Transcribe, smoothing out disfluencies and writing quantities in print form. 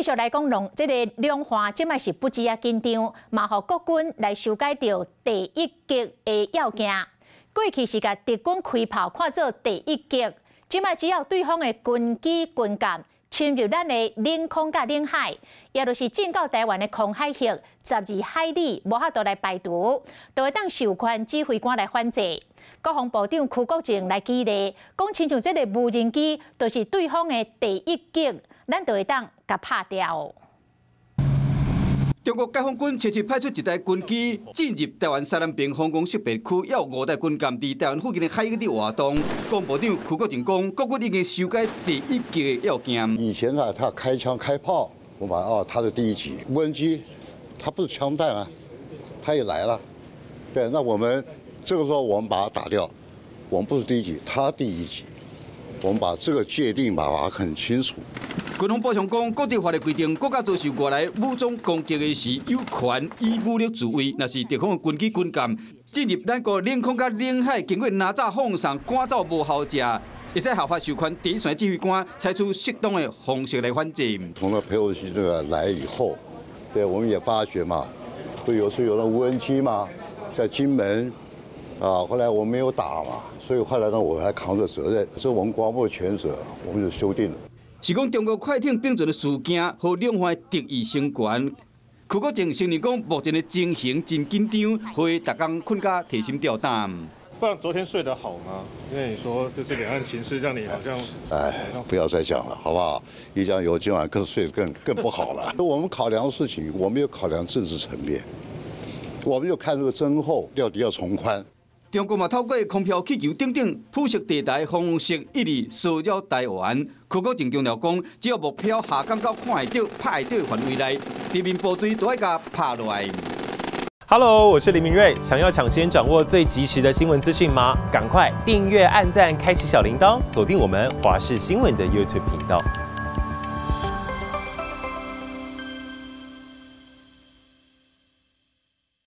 續來講，兩這个兩岸這擺是不止仔緊張，嘛予國軍來修改著第一擊的要件。過去是共敵軍開炮看做第一擊，這擺只要對方的軍機軍艦侵入咱的領空佮領海，也就是進到台灣的空海域12海里，無法度來排除，就會當授權指揮官來反制。國防部長邱國正來舉例，講親像這个無人機，就是對方的第一擊，咱就會當共拍掉。中國解放軍持續派出一台軍機進入台灣西南邊防空識別區，猶有五台軍艦佇台灣附近的海域佇活動。國防部長邱國正講，國軍已經修改第一擊的要件。以前啊，他開槍開炮，我們哦，他的第一擊。無人機，他不是槍彈啊，他也來了。對，那我們這個時候我們把它打掉，我們不是第一擊，他第一擊。我們把這個界定把它很清楚。軍方補充講，國際法的規定，國家遭受外來武裝攻擊的時，有權以武力自衛。若是敵方的軍機軍艦進入咱國領空佮領海，經過哪吒放送趕走無效者，會使合法授權第一線指揮官採取適當的方式來反制。從那佩洛西這個來以後，對，我們也發覺嘛，都有時有那無人機嘛，在金門啊，後來我沒有打嘛，所以後來呢，我還扛着責任，這我們國防部全責，我們就修訂了。是講中國快艇並船的事件，予兩岸敵意升懸。邱國正承認講，目前的情形真緊張，予伊逐工睏甲提心吊膽。不然昨天睡得好嗎？因為你說就是兩岸情勢讓你好像…… 哎，不要再講了，好不好？一講有今晚更睡得更不好了。我們考量的事情，我們有考量政治層面，我們就看這個增厚到底要從寬。中國嘛透過空飄氣球等等灰色地帶方式，一直騷擾台灣。邱國正強調講，只要目標下降到看會著、拍會著的範圍內，地面部隊都愛共拍落來。 Hello，我是林明睿。想要搶先掌握最及時的新聞資訊嗎？趕快訂閱、按讚、開啟小鈴鐺，鎖定我們華視新聞的 YouTube 頻道。